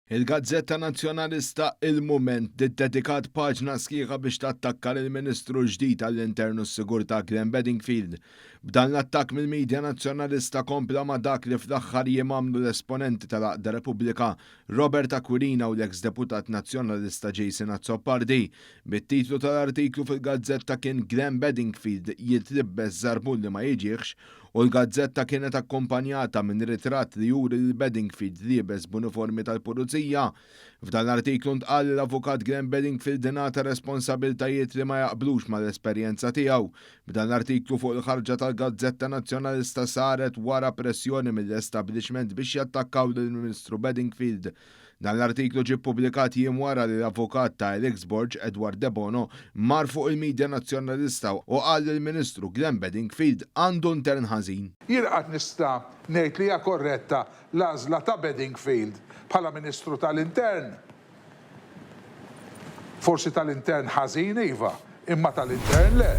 Il-gazzetta Nazzjonalista Il-Mument ddedikat paġna sħiħa biex tattakka lill-Ministru l-ġdid għall-Intern u s-Sigurtà Glenn Bedingfield. B'dan l-attakk mill-midja Nazzjonalista kompla ma' dak li fl-aħħar jiem għamlu l-esponenti tal-Għaqda Repubblika Robert Aquilina u l-eks deputat Nazzjonalista Jason Azzopardi. Bit-titlu tal-artiklu fil-gazzetta kien Glenn Bedingfield jitlibbes żarbun li ma jiġihx u l-gazzetta kienet akkumpanjata minn ritratt li juri lil Bedingfield liebes b'uniformi tal-Pulizija. F'dan l-artiklu ntqal li l-Avukat Glenn Bedingfield ingħata responsabiltajiet li ma jaqblux mal-esperjenza tiegħu. B'dan l-artiklu fuq il-ħarġa tal-gazzetta Nazzjonalista saret wara pressjoni mill-establishment biex jattakkaw lill-Ministru Bedingfield. Dan l-artiklu ġie ppubblikat jiem wara li l-avukat ta' Alex Borg, Edward Debono, mar fuq il-midja Nazzjonalista u qal li l-Ministru Glenn Bedingfield għandu intern ħażin. Jien qatt nista' ngħid li hija korretta l-għażla ta' Bedingfield bħala Ministru tal-Intern? Forsi tal-intern ħażin iva, imma tal-intern le.